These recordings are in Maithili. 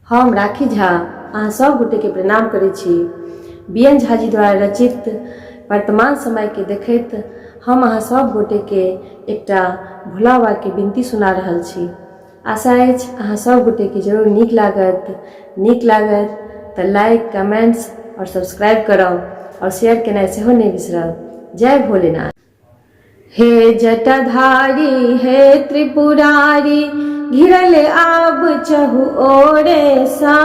हम राखी झा अहाँ सभ गोटेके प्रणाम करै छी। बी एन झाजी द्वारा रचित वर्तमान समयके देखैत हम अहाँ सभ गोटेके एकटा भोला बाबाके विनती सुना रहल छी। आशा अछि अहाँ सभ गोटेके जरूर नीक लागत। नीक लागत तऽ लाइक, कमेंट्स आओर सब्सक्राइब करब आओर शेयर केनाइ सेहो नहि बिसरब। जय भोलेनाथ। हे जटाधारी हे त्रिपुरारी घिरल आब चहु ओरे सा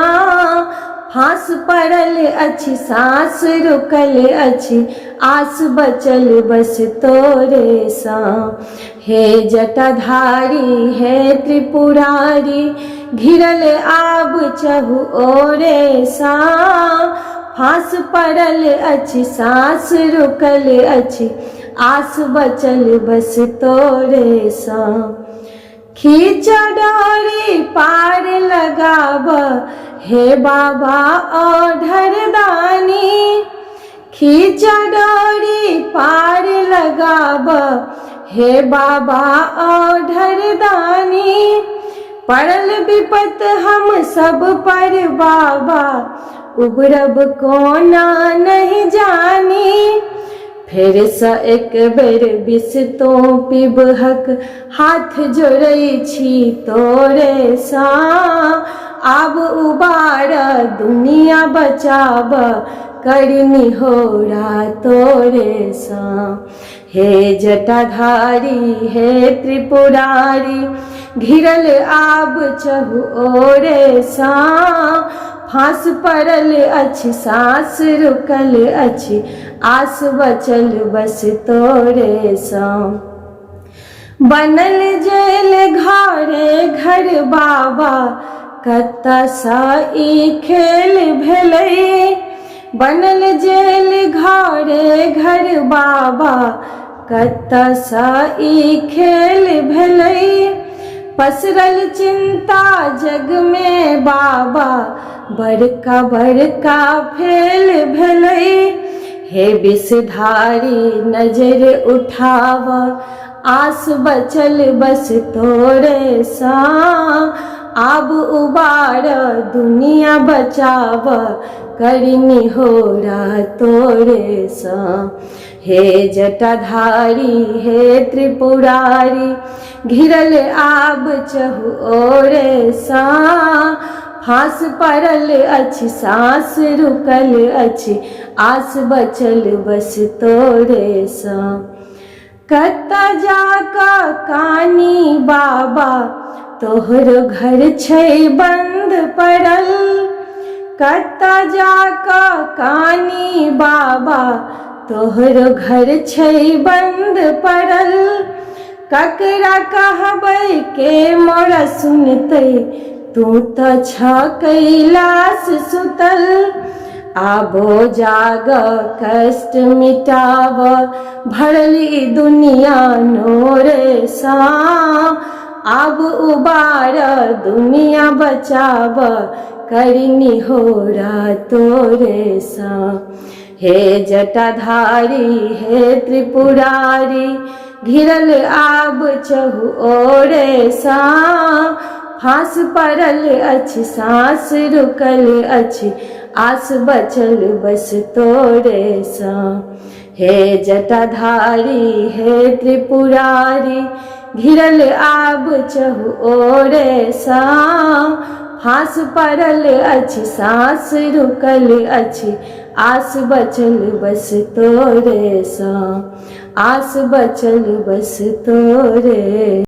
फाँस पड़ल अछि साँस रुकल अछि आस बचल बस तोरे सा हे जटाधारी हे त्रिपुरारी घिरल आब चहु ओरे सा फाँस पड़ल अछि साँस रुकल अछि आस बचल बस तोरे सँ खींच डोरी पार लगाब हे बाबा ओढ़र दानी खींच डोरी पार लगाब हे बाबा ओढ़र दानी पड़ल विपत हम सब पर बाबा उबरब कोना नहीं जानी फेरसँ एक बेर विष तोँ पीबहक हाथ जोड़ै छी तोरेसँ आब उबार दुनिया बचाब करनी होरा तोरेसँ हे जटाधारी हे त्रिपुरारी घिरल आब चहु ओरेसँ फाँस पड़ल अछि साँस रुकल अछि आस बचल बस तोरेसँ बनल जेल घरे घर बाबा कतऽसँ ई खेल भेलै बनल जेल घरे घर बाबा कतऽसँ ई खेल भेलै पसरल चिन्ता जगमे बाबा बड़का बड़का फेल भेलै हे विषधारी नजर उठाव आस बचल बस तोरे सँ आब उबार दुनिया बचाव करनी होरा तोरे सँ हे जटाधारी हे त्रिपुरारी घिरल आब चहु ओरे सँ फाँस पड़ल अछि साँस रुकल अछि आस बचल बस तोरे सँ कतऽ जा कऽ कानी बाबा तोहर घर छै बन्द पड़ल कतऽ जा कऽ कानी बाबा तोहर घर छै बन्द पड़ल ककरा कहबै के मोरा सुनतै तू तऽ छ कैलाश सुतल आबो जाग कष्ट मिटाब भरल ई दुनिया नोरे सँ आब उबार दुनिया बचाब करनी होरा तोरे सँ हे जटाधारी हे त्रिपुरारी घिरल आब चहु ओरे सँ फाँस पड़ल अछि साँस रुकल अछि आस बचल बस तोरे सँ हे जटाधारी हे त्रिपुरारी घिरल आब चहु ओरे सँ फाँस पड़ल अछि साँस रुकल अछि आस बचल बस तोरे सँ आस बचल बस तोरे।